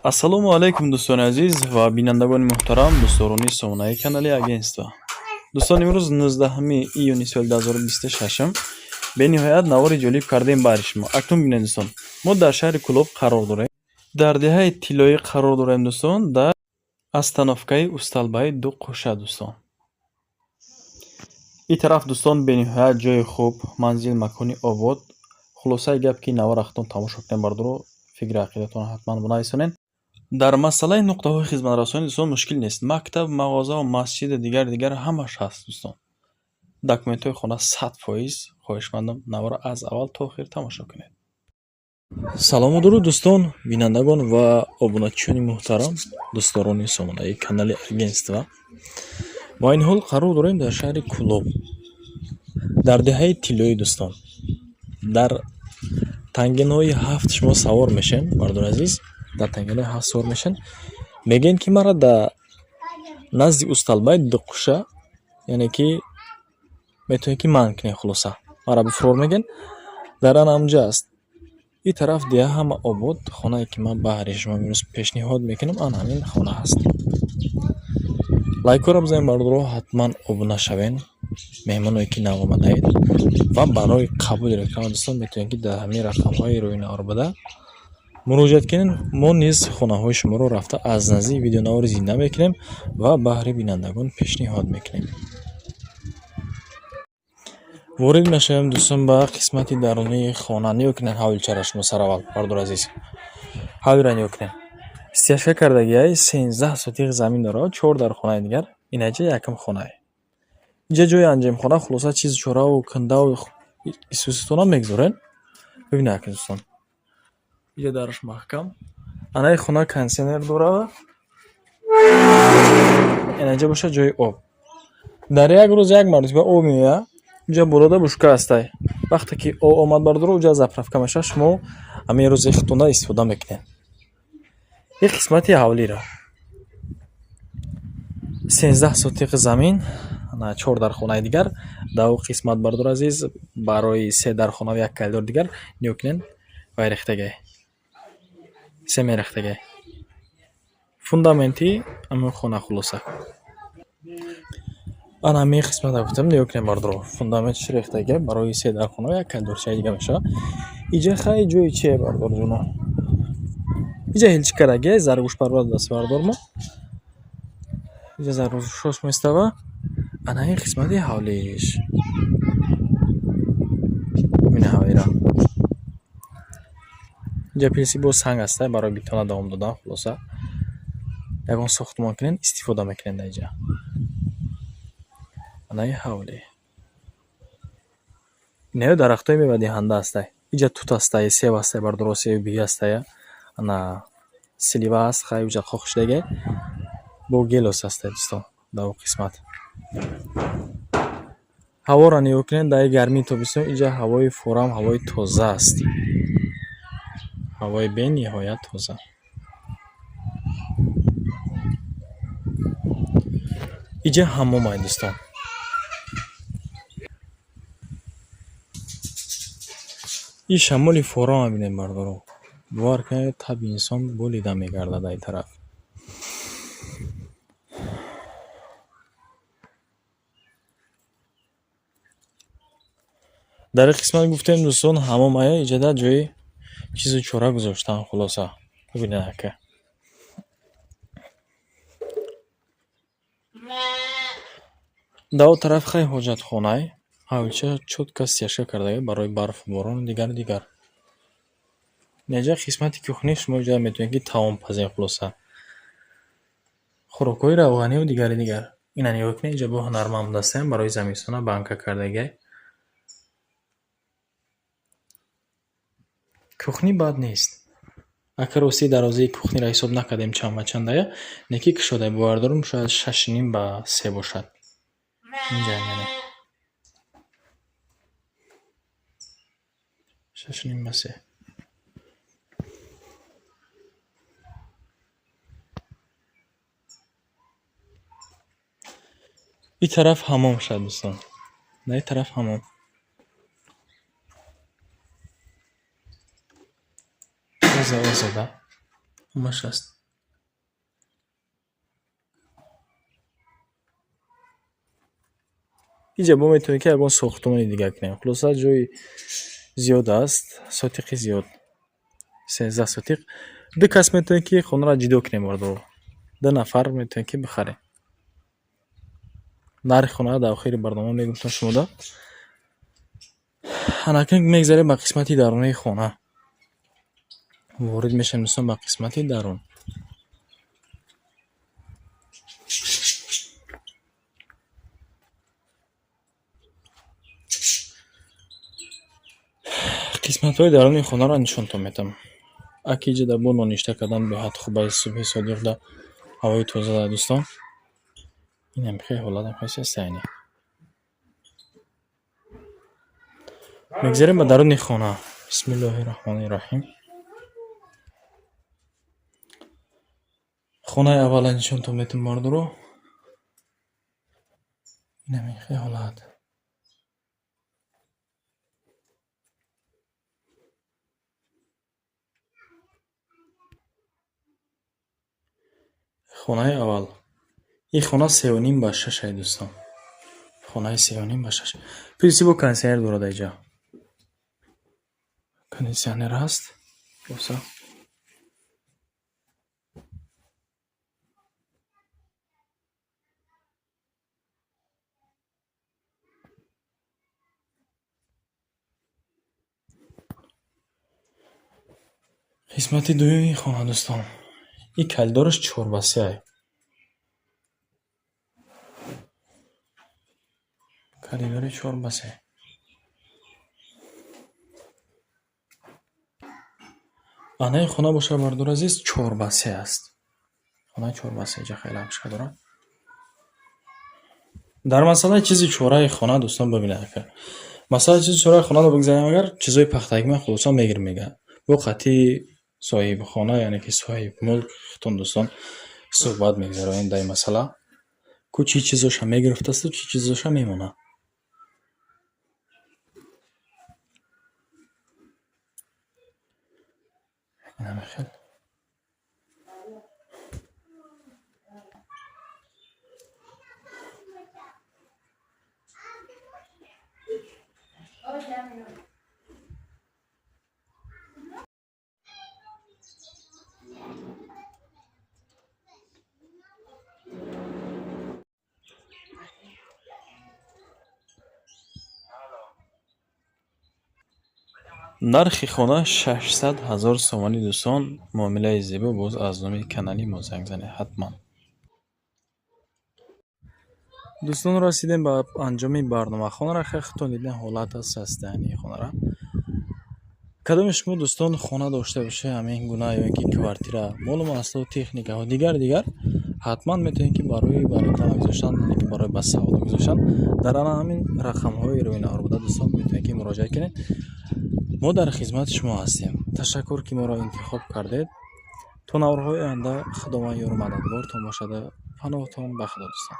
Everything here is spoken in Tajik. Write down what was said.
Ассалому алайкум, дӯстони азиз ва бинандагони муҳтарам, дӯстдорони сомонаи канали агентство. Дӯстон, имрӯз 19 июни соли 2026, бениҳоят навори ҷолиб кардем баҳри шумо. Акнун бинед, дӯстон, мо дар шаҳри Кӯлоб қарор дорем, дар деҳаи Тиллоӣ қарор дорем, дӯстон, дар остановкаи Усталбаи Дуқӯша. Дӯстон, ин тараф, дӯстон, бениҳоят ҷои хуб, манзил, макони обод. Хулосаи гап, ки навор ахтон тамошо кунем, бардоро, фикри ақидатонро ҳатман бинависонед. Дар масъалаи нуқтаҳои хизматрасонӣ, дӯстон, мушкил нест. Мактаб, мағозаву масҷиду дигар дигар ҳамаш ҳаст, дӯстон. Документҳои хона 100%. Хоҳишмандам, наворро аз аввал то охир тамошо кунед. Салому дуруд, дӯстон, бинандагон ва обуначиёни муҳтарам, дӯстдорони сомонаи канали агентство. Мо айни ҳол қарор дорем дар шаҳри Кӯлоб, дар деҳаи Тиллоӣ. Дӯстон, дар тангинои ҳафт шумо савор мешем. Мардони азиз, дар тангинои ҳафт савор мешен, мегӯем, ки мара дар назди Усталбаи Дуқуша, яъне ки метавонед, ки манъ кунед. Хулоса, мара бифурор мегӯен, дар ана ҳамҷа аст. Ин тараф деҳа ҳама обод. Хонае, ки ман баҳри шумо имрӯз пешниҳод мекунам, ана ҳамин хона аст. Лайкҳоро бизанед, бардоро, ҳатман обуна шавед, меҳмоное, ки нав омадаед. Ва барои қабули реклама, дӯстон, метавонед, ки дар ҳамин рақамҳои рӯи навор буда муроҷиат кунед. Мо низ хонаҳои шуморо рафта, аз наздик видеонавори зинда мекунем ва баҳри бинандагон пешниҳод мекунем. Ворид мешавем, дӯстон, ба қисмати дарунии хона. Нигоҳ кунед ҳавличаро шумо сараввал, бардори азиз, ҳавлиро нигоҳ кунед. Стяжка кардагиай, 13 сотих замин дорад, чор дар хонаи дигар. Инаҷа якум хонае, инҷа ҷои анҷемхона. Хулоса, чизу чораву кундаву исуситона мегузоред. Бибинед ака, дӯстон, инҷа дараш маҳкам. Анаи хона кондитсионер дорад, инаҷа бошад ҷои об. Дар як рӯз як маротиба об меояд. Инҷа болода бушка ҳастай. Вақте ки об омад, бардоро, уҷа заправка мешавад, шумо ҳамин рӯзи худтонда истифода мекунед. Ин қисмати ҳавлиро, 13 сотиқ замин, чор дархонаи дигар дар он қисмат, бардори азиз, барои се дархонаву як коридори дигар. Нигоҳ кунед, вай рехтагай, семи рехтагай, фундаменти ҳамин хона. Хулоса, ана ҳамин қисмата гуфтам. Нигоҳ кунед, бардоро, фундаментиш рехтагай, барои се дархона, як коридорчаи дига мешавад. Иҷа хай ҷои чие, бардорҷоно? Иҷа ҳелчи кардагиай, заргӯшпарвар даст бардор мо. Иҷа заргӯшош местава. Ана ин қисмати ҳавлиш, бибинед ҳавлиро. Инҷа плиси боз санг ҳастай барои бетона давом додан. Хулоса, ягон сохтмон кунед, истифода мекунед дар инҷа. Ана ин ҳавлӣ, инаё дарахтҳои мевадиҳанда ҳастай. Инҷа тут ҳастай, себ ҳастай, бардоро, себи биҳӣ ҳастай. Ана слива ҳаст, хай, уҷа қоқ шудагиай. Бо гелос ҳастай, дӯстон, дар он қисмат. Ҳаворо нигоҳ кунед дар гармии тобистон. Инҷа ҳавои форам, ҳавои тоза аст, ҳавои бениҳоят тоза. Инҷа ҳаммомай, дӯстон. Ин шамоли форамро бинед, бардоро, бовар кунед, таби инсон болида мегардад дар ин тараф. Дар ин қисмат гуфтем, дӯстон, ҳаммом ая. Иҷода ҷои чизу чора гузоштан. Хулоса, бибинед, ака. Дар он тараф хай ҳоҷатхонай. Ҳавлича чётко стяжка кардагиай барои барфу борону дигару дигар. Инаҷа қисмати кухни. Шумо инҷа метавонед, ки таом пазед, хулоса, хӯрокҳои равғаниву дигари дигар. Ина нигоҳ кунед, инҷа бо ҳунарманд будастем, барои замистона банка кардагиай. Кухни бад нест. Ака, рости, дарозии кухниро ҳисоб накардем, чанд ба чандая, не ки кушодай, бовар дорам, шояд 6,5 ба 3 бошад инҷа, яъне 6,5 ба 3. Ин тараф ҳаммом шуд, дӯстон, дар ин тараф ҳаммом. Тоза, озода ҳамаш аст. Инҷа мо метавонем, ки ягон сохтмони дигар кунем. Хулоса, ҷои зиёд аст, сотиқи зиёд. 13 сотиқ. Ду кас метавонем, ки хонаро ҷудо кунем, бародаро. Ду нафар метавонем, ки бихарем. Нархи хонаро дар охири барнома мегӯм шумода. Анакун мегзарем ба қисмати дарунии хона. Ворид мешавем, дӯстон, ба қисмати дарун. Қисматҳои даруни хонаро нишонтон метам. Аки иҷа дар бо ноништа кардан беҳад хуб аст, субҳи содиқда ҳавои тоза да, дӯстон. Инам хеле ҳолатам хеле сайни. Мегзарем ба даруни хона. Бисмиллоҳи раҳмони раҳим. Хонаи аввала нишонтон метам, бародаро. Инам хеле ҳолат. Хонаи аввал. Ин хона 3,5 ба 6 ай, дӯстон. Хонаи 3,5 ба 6. Плюси бо кондитсионер дорад инҷа. Кондитсионер ҳаст. Боса. Қисмати дуюми хона, дӯстон. Ин калидораш 4 ба 3 ай. Коридори 4 ба 3. Анаи хона бошад, бародари азиз, 4 ба 3 аст. Хонаи 4 ба 3 ҷа хеле ҳамшика дорад. Дар масъалаи чизи чораи хона, дӯстон, бибинед ака. Масъалаи чизи чораи хонаро бигзарем агар, чизҳои пахтагӣ ман хулоса мегирем, мега. Бо қатъи соҳибхона, яъне ки соҳибмулк худтон, дӯстон, суҳбат мегзаронем дар ин масъала. Ку чӣ чизоша мегирифтасту чӣ чизоша мемонад. Инам хел. Нархи хона 600 ҳазор сомонӣ, дӯстон. Муомилаи зебо, боз аз номи канали мо занг занед ҳатман. Дӯстон, расидем ба анҷоми барнома. Хонаро хеле худтон дидем, ҳолат аст состоянии хонара. Кадоме шумо, дӯстон, хона дошта бошед ҳамин гуна ё ин ки квартира, молу маҳсулот, техникаҳо, дигар дигар, ҳатман метавонед, ки барои ба реклама гузоштан, яъне ки барои ба савдо гузоштан дар ана ҳамин рақамҳои рӯи навор буда, дӯстон, метавонед, ки муроҷиат кунед. Мо дар хизмати шумо ҳастем. Ташаккур, ки моро интихоб кардед. То наворҳои оянда Худованд ёру мададгортон бошад. Паноҳтон ба Худо, дӯстон.